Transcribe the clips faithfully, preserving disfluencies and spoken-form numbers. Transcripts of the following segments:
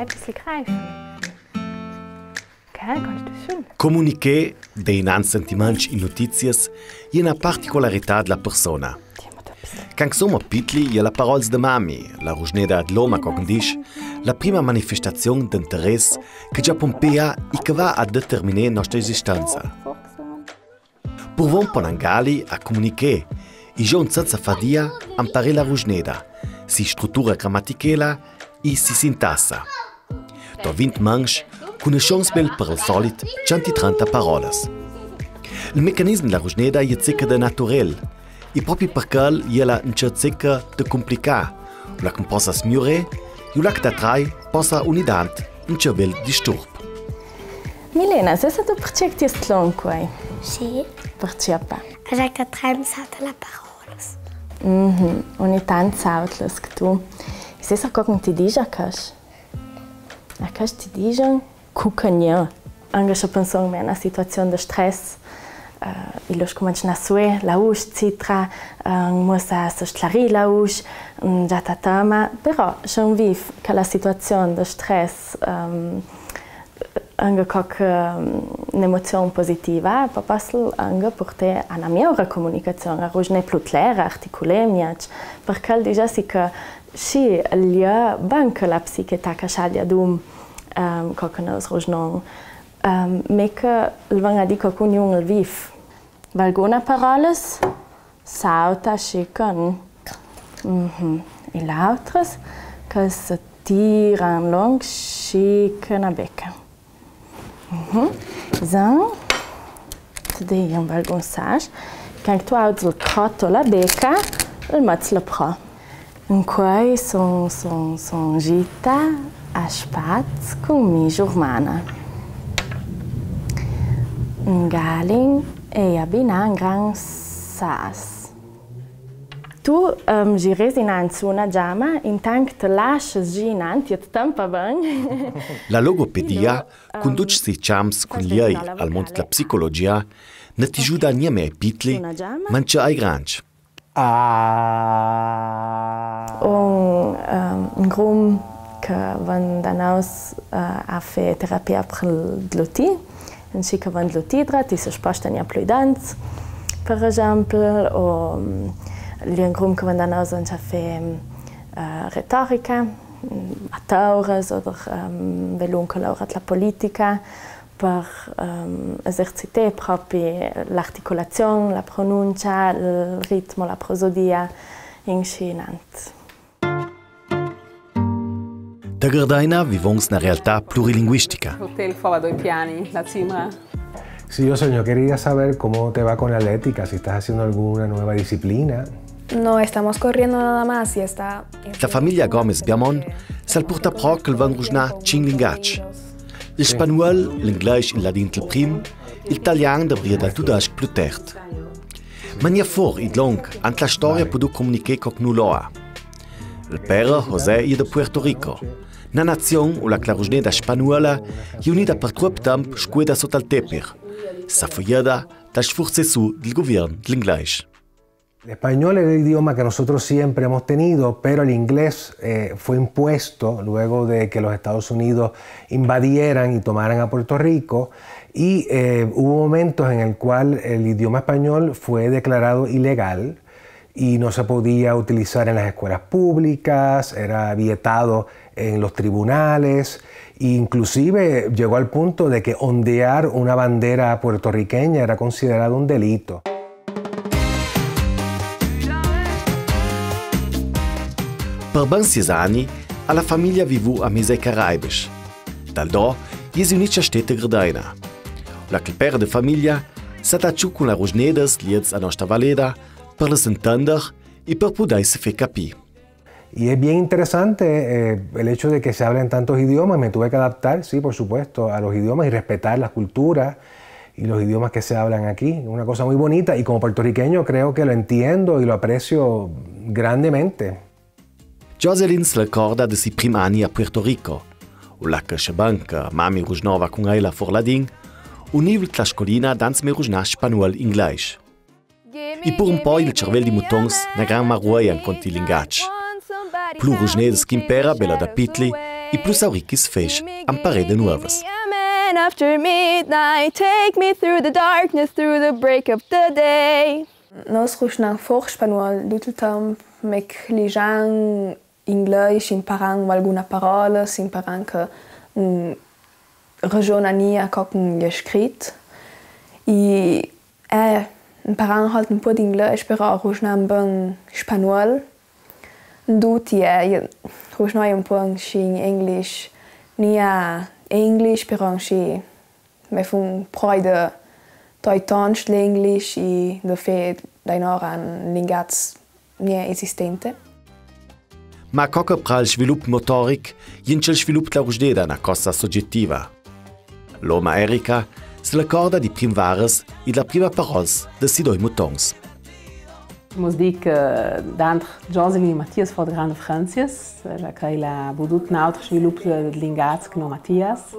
Bissel greifen. Gell, ganz schön. Comuniquer, dà inans sentimentscha in notizias, e je na particolarità dla persona. Quand soma pitli, e je la parola da mami, la rugneda dl'oma, co che 'nd diz, la prima manifestazion d'interess che già pompea e che va a determinar nostra esistenza. Purvon pon angali a comuniquer, e jon senza fadia amparer la rugneda, si strutura gramatichela e si sintassa. Do vint mans, cunossons bel par al solit cent e trenta parolas. Il mecanism dla rugneda e je ceca de naturel, e propi par quel e je la gnà ceca de complicà, u lac possa smiurer, e u lac da trai possa ogni tant gnà aver disturb. Milena, sesa tu parcè che ti jes tlonc quai? Sì. Parcè pa? Parcè che trai mi salta la parolas. Mhm, ogni tant saltlas che tu. Sesa co che ti diz a cas? A cas ti diz cucagna. Anca se penson me na situazion de stress, eh, e lor scumanci na sue, la usch, etcetera, eh, mussa se sclari la usch, mm, già ta tema, però se un viv che la situazion de stress, ehm, anca co che, mm, n'emozion positiva, po possel anca purtar a na miora comunicazion, a rugnar plu clera, articular miez, parcè che dizesi che sì, el e ben che la psiche taca sciadia dum, ehm, co che nus rugnon, ehm, ma che el ven a dir co che ogni un el viv. Valguna parolas sauta, scican. Mhm. E l'autras che se tiran lonc, scican a beca. Mhm. Zan, te dai un valgun sas. Quand tu audzes el crot o la beca, el mets la pro. Incuoi son, son, son jita a spaz cun mi germana. Ingalin e abina un gran sas. Tu, ehm, giras inans una giama, intant che te lassas zi inant, e te tempa ben. La logopedia, cun ducj i siei ciams cun liei al mont dla psicologia, no ti giuda gnamò ai pitli, ma anca ai grancj. Ah. Un, ehm, un grum che ven da nus, eh, a far terapia par el dluti, inscì che ven dlutidra, ti se sposta gnà plui dents, par esempel, o, mm, l'è un grum che ven da nus a far, eh, retorica, mm, a tauras, oder, ehm, velu che laura la politica, par, ehm, esercitar propi l'articulazion, la pronuncia, el ritmo, la prosodia, inscì inant. Ta Gardaina vivons na realtà plurilinguistica. L'hotel fora doi piani, la cimra. Sí, yo sé, yo quería saber cómo te va con la atlética, si estás haciendo alguna nueva disciplina. No, estamos corriendo nada más y está... La famiglia Gomes Biamon s'al purta pro ch'el ven rugnà cinc lingatgs. Il spagnol, l'inglais, il ladin il prim, il talian dabria dal tudesc plü tert. Ma gnà for ed longh ant la storia pudü comunicar co che nu loa. Il pere, José, e je da Puerto Rico, na nazion ulac la rugneda spagnola e je unida par truop temp scueda sot al tepir, safogliada dal sfurzà sù dal guviern dal inglais. El español era el idioma que nosotros siempre hemos tenido, pero el inglés, eh, fue impuesto luego de que los Estados Unidos invadieran y tomaran a Puerto Rico, y, eh, hubo momentos en el cual el idioma español fue declarado ilegal y no se podía utilizar en las escuelas públicas, era vetado en los tribunales, e inclusive llegó al punto de que ondear una bandera puertorriqueña era considerado un delito. Par ben sies ani, a la famiglia vivù a mez ai Caraibes. Dal do, e je unida a Stete Gardaina. Là che il pere de famiglia s'ha tacciù cun la rugnedas lieds a nostra valeda, par las entender e par pudei se far capì. Y es bien interesante, eh, el hecho de que se hablen tantos idiomas. Me tuve que adaptar, sí, por supuesto, a los idiomas y respetar las culturas y los idiomas que se hablan aquí. Una cosa muy bonita y como puertorriqueño creo que lo entiendo y lo aprecio grandemente. Jocelyn se recorda de si prim ani a Puerto Rico. Là che, seban che mami rugnova cun ella for ladin, un nivel tla scolina danz me rugnà spagnol inglais. E pur un po il cervel di mutons na gran maruoia cont i lingatgs. Plü rugnedas ch'impera, bela da pitli, I plu saurì ch'i s'fesch, amparè de nuovas. A man after midnight, take me through the darkness, through the break of the day. Nos ruschnam for spagnol dut il temp, mec lijan inglais, imparan valguna parola, imparan che, mm, ragiona nia co ch'un gh'è scrit. I, eh, imparan halt un po' d'inglais, però ruschnam ben spagnol. Dut, eh, ruschnoi un po' anche in English, nia English, però anche me fun proi de toi tons l'English i de fe dainora un lingaz nia esistente. Ma co che pra il svilup motoric, e je anche il svilup dla rusdeda na cosa sogetiva. L'oma Erika se l'accorda di prim varas e dla prima parols de si doi mutons. Mos dic, eh, dantr Joselin e Mattias fo de grande differenzias, eh, già che el à vudut un altro svilup de, de lingaz che no Mattias.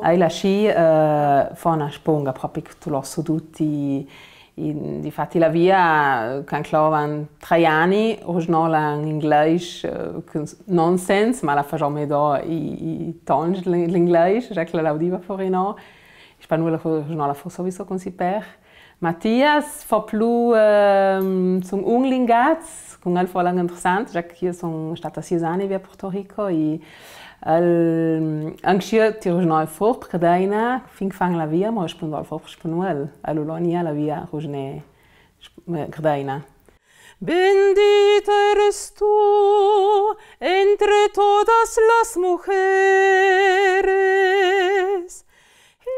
El à sci, eh, fo na sponga propi che tu l'osso duti. E, difati, la via, eh, che inclovan trei ani, ruschnola in inglais, eh, che nonsens, ma la fagiò me do i, i tons l'in-, l'inglais, già che la l'audiva fori no. Spagnol ruschnola fo sowieso cun si per. Mattias fo plu, ehm, sun un lingaz, cun el fo lang interessant, già che sun stata sies ani via Porto Rico, e el, anche ti ruschnoi for per credeina, fin che fan la via, ma ruschnoi for per spagnol, el ulonia la via ruschne sp-, eh, credeina. Bendita eres tú entre todas las mujeres.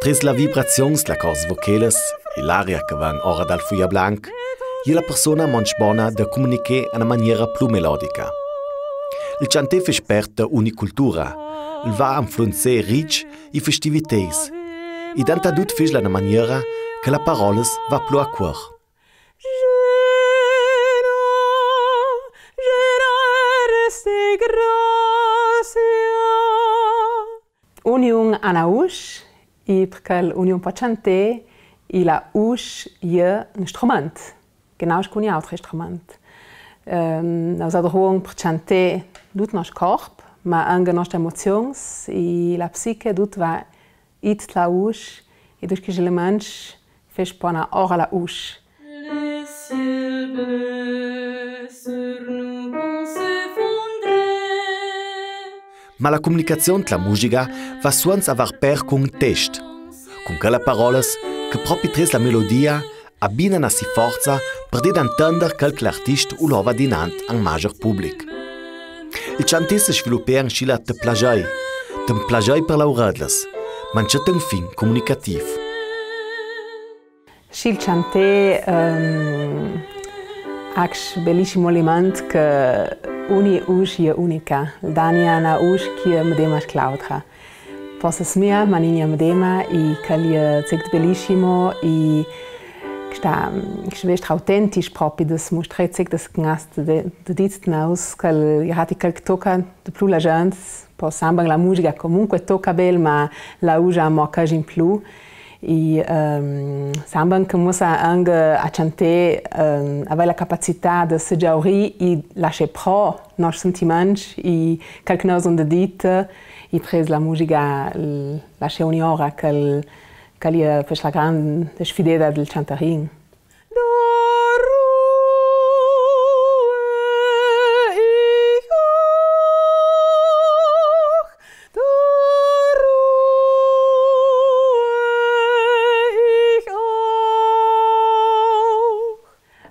Tris la vibrazions, la cors vochelas e l'aria che van ora dal fuia blanc, e je la persona monch bona de comunicher a na maniera plu melodica. Il chanter fesch part de unicultura, el va influenzer ritgs e festiviteits, e dantadut feschla a na maniera che la parolas va plu a cuor. Uniun a na usch, e per chel uniun po chanter, e la usch e je un strument, genau scu ogni autri strument. Ehm, nus adruon per chanter dut nos corp, ma anche nostre emozions, e la psiche, dut va it la usch, e ducj chescj elements fesch po na ora la usch. Ma la comunicazion dla musica va suonts a var per cun test, cun chela parolas che propi tris la melodia abbinan a si forza per de d'antender chel che l'artist ulova dinant a un majer public. Il chanter se sviluppea anscila te plajei, te plajei per la uredlas, ma anche te un fin comunicativ. Schi il chanter, ehm, ax belissimo element che ogni usch e je unica, dania na usch che e je medema scu l'autra. Possa smia, ma nigna medema, e chel e je cec belissimo, e chesta, chest vestr autentisch propi de se mustrer cec de se gnast de, de dit naus, chel e rati chel che toca de plu la gent, po samban la musica comunque toca bel, ma la usch mo casin plu. E, ehm, samban che mussa anche a chanter, ehm, avei la capacità de se giauri e lascher pro nos sentiments e chel che nus on de dit, e tris la musica, l-, lascher ognora chel, chel e fesch la grande sfideda del chantarin.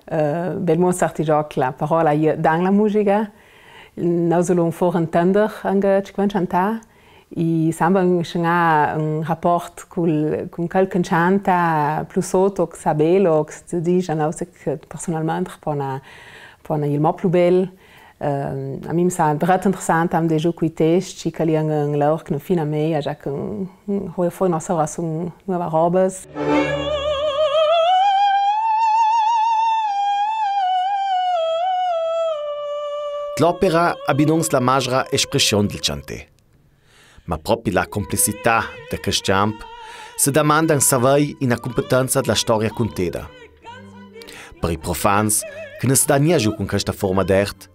Eh, belmont sarti giò che la parola e je dan la musica, nus ulon for antender anche ce che van chantar, e samban che n'ha un raport cul, cun chel che chanta plu sot, o che sa bel, o che se dice, no, ce che personalmente po na, po na il mo plu bel. Ehm, a mi mi sa dret interessant am de giù cui testi, che li han un laur che non fina mei, già che, mm, ho, ho una sora su nuova robas. L'opera abinons la magra espression del chanter. Ma propi la complicità de chest champ se damandan savei ina cumpetenza della storia cunteda. Per i profans, che ne se da nia giù cun chesta forma d'art,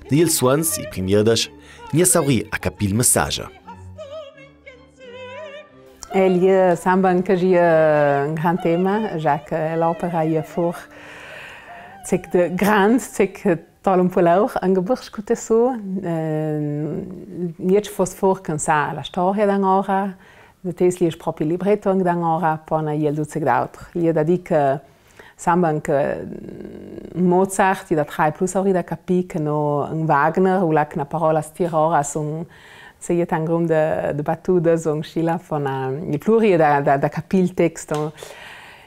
ni els suons, i primiers, ni a saurì a capì il messaggio. El jea, sembla che el jea un gran tema, za che l'opera jea for, cec de grand, cec tal un pò laur, anche per scutazion, eh, jea fos for che sa la storia d'anora, de tes lies propi libretto anche d'anora, pona jea dut cec d'autr. Jea da dì che sembla che, mm, Mozart, i da trai plui saurì da capì che no un Wagner, o là che na parola stira ora son, se jea tan grande de batudas, son scila pona, i pluri da, da, da capì el testo.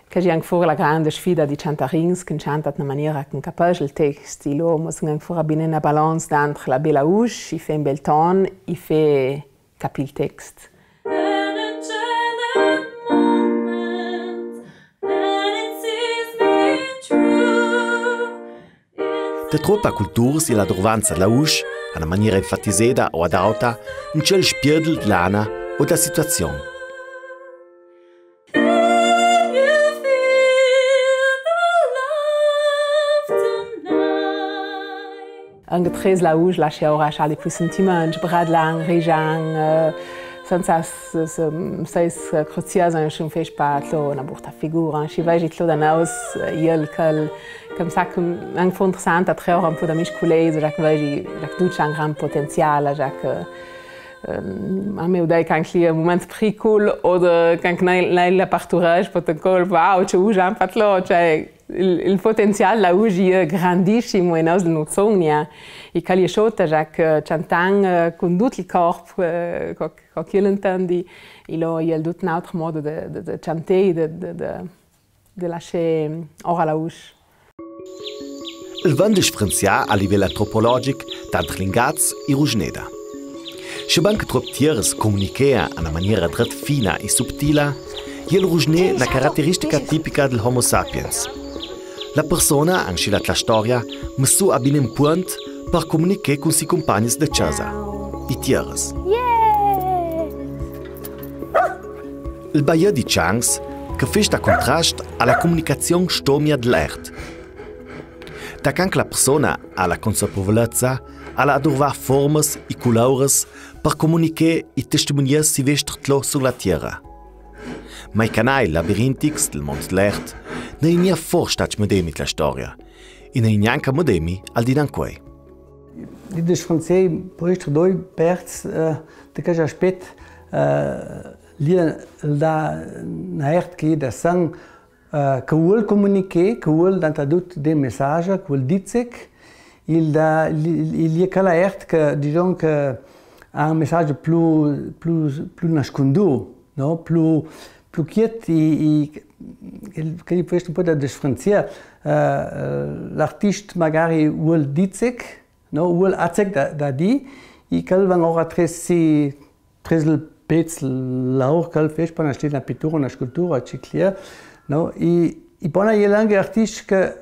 Che jea anche for la grande sfida di ciantarins, che cianta d'una maniera che capasce el testo, i lo mo son anche for a bine na balance dantre la bela usce, i fé un bel ton, i fé capì el testo. De troppe culturas i la durvanza dla usce, a na maniera enfatizeda o adauta, in cel spiedel dl'ana o dla situazion. Anche tre la usce, la sciaura, scià di plui sentiments, bradlan, rijan, eh, senza s-, s-, s-, s-, cruzias, un fes pa tlo na burta figura, un sci vegi tlo da nous, eh, iel quel, come sa, che anche fo interessante, a tre ora un pò da misculeis, za che vegi, za che duce un gran potenzial, za che, ehm, a me udai che anche lì un moment pricul, o de, che anche nei, nei la parturage, pot ancora, wow, ce usce un patlo, cioè, il, il potenzial la usce jea grandissimo e nous no zogna. E che lì sota, za che ciantan, eh, con dut il corp, eh, co, co che l'intendi, e lo, jea dut un autro modo de, de, de ciantà, de, de, de, de lascià ora la usce. El ven de sfrenzià a livel antropologic tanter Lingaz e Rusgneda. Sche ben che troppe tieras comunichea a na maniera dret fina e subtila, jea el Rusgnè na carateristica tipica del Homo sapiens. La persona, anscia la storia, messù a bine in puont per comunichè cun si cumpagns de cjasa, i tieras. El baià di cians che fes da contrast a la comunicazion stomia dl'ert. Da che anche la persona a la consapevolezza, a la adurvà formas e culauras per comunichè e testimunià silvester tlo su la tierra. Ma i canai labirintics del mont dl'ert, no i nia for stats medemi dla storia, e no i gnanca medemi al di d'ancuei. Di sfrenzià, pò ester doi perts, eh, de chest aspet, eh, lì da na ert che da san, eh, che völ comunichè, che völ dantadut dei messages, che völ dizec, il da, il, il, il e quela ert che, disons che ha un messaggio più, più, più nascundu, no? Più, più chiet, e, e, che, che i pò ester un pò da sfrenzià, eh, eh, l'artist magari völ dizec, no? Völ azec da, da dì, e quel van ora tre si, Tresel pezz laur che el fes, pò na stela, na pittura, na scultura, ciclier, no? E, e pò na e anche artist che,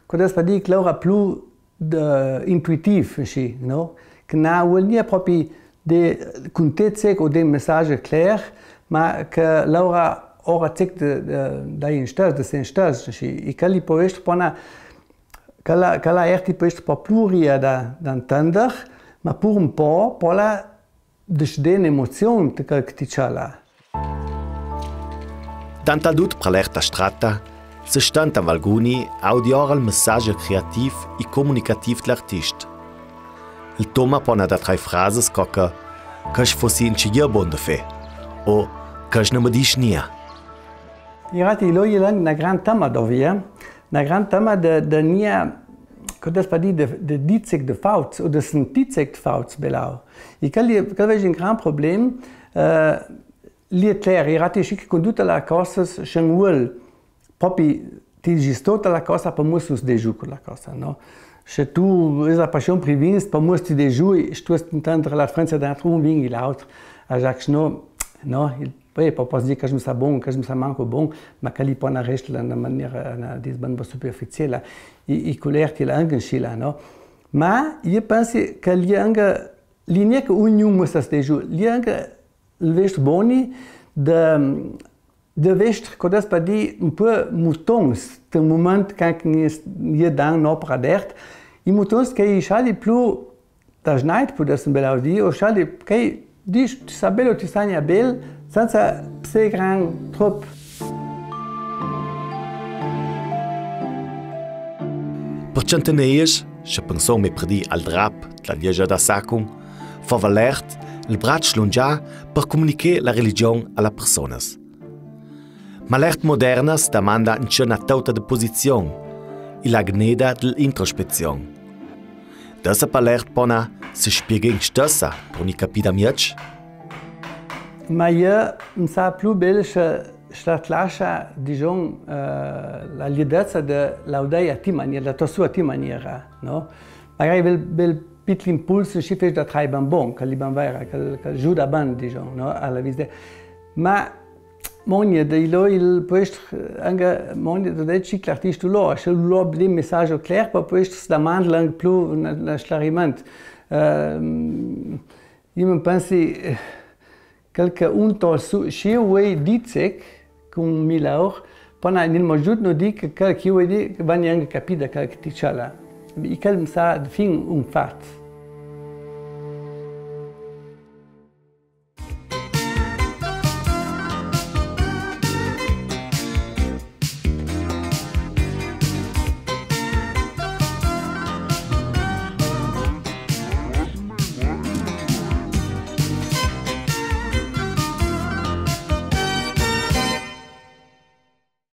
che dess pa dì, che laura più de, intuitiv, insci, no? Che na völ nia propi de cuntezec o de messaggio cler, ma che laura ora zec de, de, de instas, de se instas, insci. E che lì pò ester pò na, che la, che la ert i pò ester pò più ria da, da intender, ma pur un pò, pò la Deci de n'emozion te che ti ciala. Dantadut pra l'ert astratta, se stenta valguni a udiar el messaggio creativ e comunicativ dl'artist. El toma pò na da trai frasas co che, che sch fossi inci bon de fe, o che sch no me dis nia. Irati, lo e na gran tema dovia, na gran tema de, de nia, co dess pa dì, de, de dizec de fauts, o de sentizec de fauts, belau. E quel, quel vegi un gran problem, eh, l'è cler, irati, schi che cun duta la cosa, sche un völ, propi, ti disi tota la cosa, pa muos sus de giù con la cosa, no? Sche tu es la passion pri vins, pa muos ti de giù, e tu es intender la sfrenza de un altro, un vin e l'altro, a Jacques, no, no, il Poi, pò, pò dì che sch no sa bon, che sch no sa manco bon, ma che lì pò na resta la, na maniera, na, dis, ben, superficiela, e, e culerti la anche insci là, no? Ma e pensi che lì anche, lì gnè che ognun muostra ste giù, lì anche el vest boni de, de vest, co dess pa dì, un pò mutons, te moment che anche e dan n'opera d'ert, e mutons che i sciali più da snaid, pudessem belau dì, o sciali, che Dis, ti sa bel o ti sa gnà bel, senza psè gran trop. Per centenerias, sche pensoma per dì al drap dla gliesgia da Sacum, fava l'ert il bratsc slungià per comunicher la religion a las persunas. Ma l'ert moderna sa damanda inscè na tauta de posizion, e la gneda de l'introspezzion. Dessa per l'ert bona sa spieghen stessa per gnì capida mieç? Ma jeu mi sa plü bel sche, sche la tlascia, digion, eh, la liedezza de laudei a ti maniera, la tua sua ti maniera, no? Magari bel, bel piccul impuls, schi fec da trai ban bon, che li ban vaira, che, che giuda ban, digion, no? A la vista. Ma Mogne de ilò il può ester anca mogne de deci che l'artist ulò, sche ulò bel messaggio cler, po può ester s-damandel anca plü na, na sclariment. Ehm, jeu mi pensi, eh, chel che un tol su, sche jeu vuei dì cec, cun mi laur, po na, nel mo giud no dì che chel che jeu vuei dì, che vagni anca capì da chel che ti ciala. E chel mi sa, fin un fat.